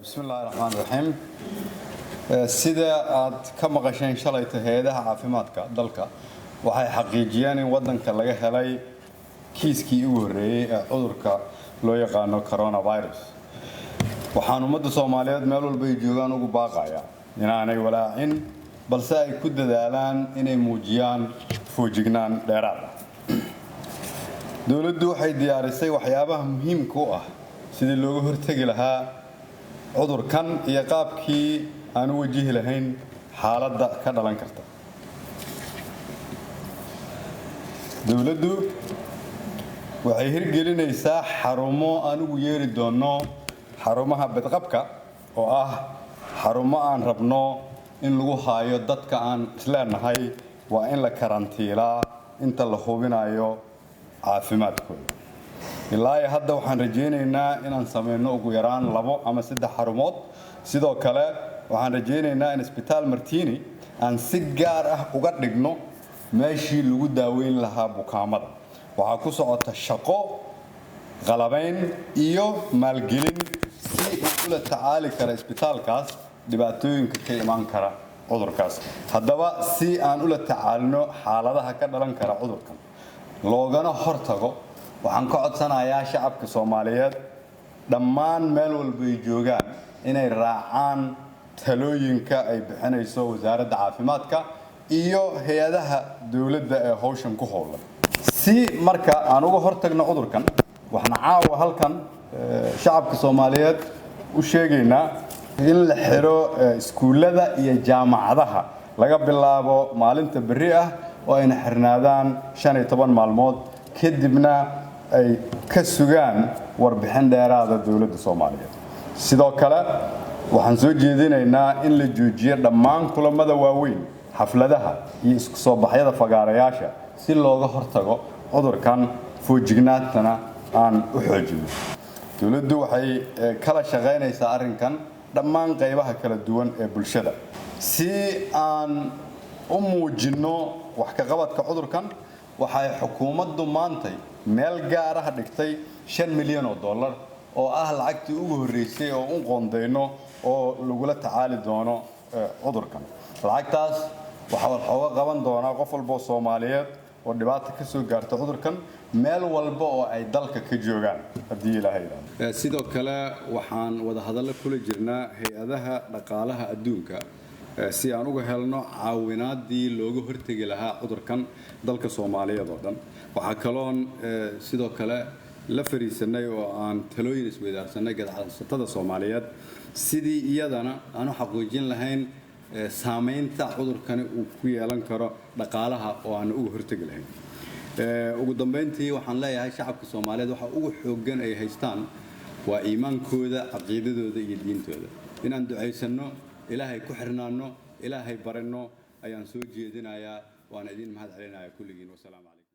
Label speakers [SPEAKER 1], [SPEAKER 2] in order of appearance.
[SPEAKER 1] Bismillahi raxmaan raxiim. Sida aad ka maqasheen shalayta, hay-adaha caafimaadka dalka waxay xaqiijiyeen in wadanka laga helay kiiskii ugu horreeyey ee cudurka loo yaqaano coronavirus. Waxaan ummadda Soomaaliyeed meel walba ay joogaan ugu baaqayaa inaanay walaacin, balse ay ku dadaalaan inay muujiyaan foojignaan dheeraad ah. Dowladdu waxay diyaarisay waxyaabaha muhiimka u ah sidii looga hortegi lahaa cudurkan iyo qaabkii aan u wajihi lahayn xaaladda ka dhalan karta. Dowladdu waxay hirgelinaysaa xarumo aan ugu yeeri doonno xarumaha badqabka, oo ah xarumo aan rabno in lagu haayo dadka aan isleenahay waa in la karantiilaa inta la hubinayo caafimaadkooda. Ilaa iyo hadda waxaan rajaynaynaa inaan samayno ugu yaraan labo ama saddex xarumood. Sidoo kale waxaan rajaynaynaa in Isbitaal Martini aan si gaar ah uga dhigno meeshii lagu daaweyn lahaa bukaamada. Waxaa ku socota shaqo qalabayn iyo maalgelin si uu ula tacaali kara isbitaalkaas dhibaatooyinka ka imaan kara cudurkaas. Haddaba, si aan ula tacaalino xaaladaha ka dhalan kara cudurkan loogana hortago, waxaan ka codsanayaa shacabka Soomaaliyeed dhammaan meel walba ay joogaan inay raacaan talooyinka ay bixinayso Wasaaradda Caafimaadka iyo hay-adaha dowladda ee howshan ku howlan. Si marka aan uga hortagno cudurkan, waxaan caawa halkan shacabka Soomaaliyeed u sheegaynaa in la xiro iskuullada iyo jaamacadaha laga bilaabo maalinta berri ah, oo ayna xirnaadaan 15 maalmood, kadibna ay ka sugaan warbixin dheeraada dowladda Soomaaliyeed. Sidoo kale waxaan soo jeedinaynaa in la joojiyo dhammaan kulamada waaweyn, xafladaha iyo isku soo baxyada fagaarayaasha, si looga hortago cudurkan, foojignaantana aan u xoojino. Dowladdu waxay kala shaqaynaysaa arrinkan dhammaan qaybaha kala duwan ee bulshada si aan u muujinno wax ka qabadka cudurkan. Waxay xukuumaddu maantay meel gaar ah dhigtay $5 milyan oo ah lacagtii ugu horreysay oo u qoondayno oo lagula tacaali doono cudurkan. Lacagtaas waxaa xooga qaban doonaa qof walba oo Soomaaliyeed oo dhibaata ka soo gaarta cudurkan, meel walba oo ay dalka ka joogaan, haddii Ilaahay yidhaahdo. Sidoo kale waxaan wadahadallo kula jirnaa hay-adaha dhaqaalaha adduunka si aan uga helno caawinaadii looga hortegi lahaa cudurkan dalka Soomaaliyeed oo dhan. Waxaa kaloon sidoo kale la fariisanay oo aan talooyin isweydaarsanay ganacsatada Soomaaliyeed sidii iyadana aan u xaqiijin lahayn saamaynta cudurkani uu ku yeelan karo dhaqaalaha oo aan uga hortegi lahayn. Ugu dambeyntii waxaan leeyahay shacabka Soomaaliyeed, waxa ugu xooggan ay haystaan waa iimaankooda, caqiidadooda iyo diintooda. Inaan ducaysanno, Ilaahay ku xirnaanno, Ilaahay baranno ayaan soo jeedinayaa, waana idin mahad celinayaa kulligiin. Wasalaamu calaykum.